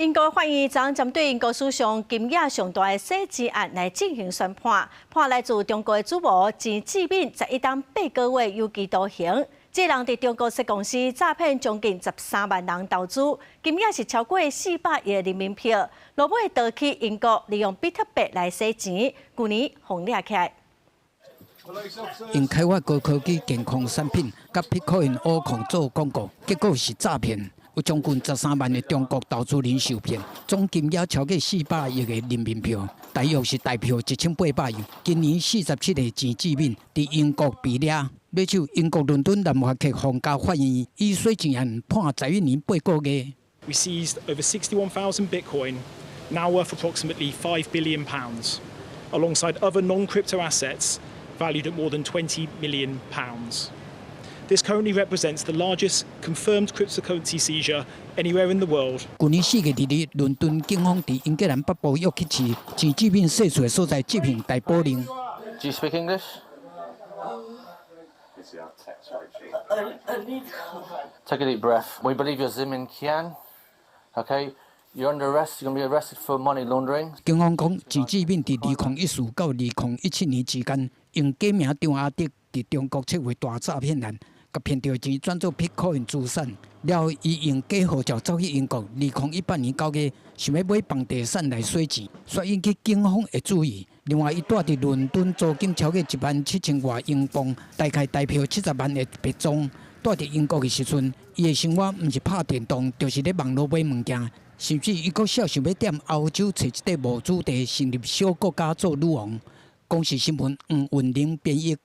英國法院將針對英國史上金額上大的洗錢案來進行宣判，判來自中國的主謀錢志敏11冬8個月有期徒刑。這人佇中國設公司詐騙將近13萬人投資，金額是超過400億人民幣。落尾逃去英國，利用比特幣來洗錢，舊年予掠起來。用開發高科技健康產品，佮 Bitcoin 挖礦做廣告，結果是詐騙。有將近13萬的中國投資人受騙，總金額超過400億的人民幣，大約是台幣1800億。今年47歲錢志敏佇英國被掠，欲佇英國倫敦南華克皇家法院以洗錢案判11年8個月。 We seized over 61,000 Bitcoin, now worth approximately £5 billion, alongside other non-crypto assets valued at more than £20 million. This currently represents the largest confirmed cryptocurrency seizure anywhere in the world. 舊年4月2日，倫敦警方佇英格蘭北部約克市錢志敏踅厝的所在執行逮捕令。 Do you speak English? Is our tax regime. Take a deep breath. We believe you're Zimin Qian. Okay, you're under arrest. You're going to be arrested for money laundering. 警方講，錢志敏佇2014到2017年之間，用假名張阿德佇中國策劃大詐騙案，共騙著錢轉做 Bitcoin 資產，了後伊用假護照走去英國。2018年9月，想欲買房地產來洗錢，煞引起警方的注意。另外，伊蹛佇倫敦租金超過17,000外英鎊，大概台幣70萬的別莊。蹛佇英國的時陣，伊的生活毋是拍電動，就是咧網路買物件，甚至伊閣笑想欲踮歐洲揣一塊無主地，成立小國家做女王。公視新聞黃雲玲編譯。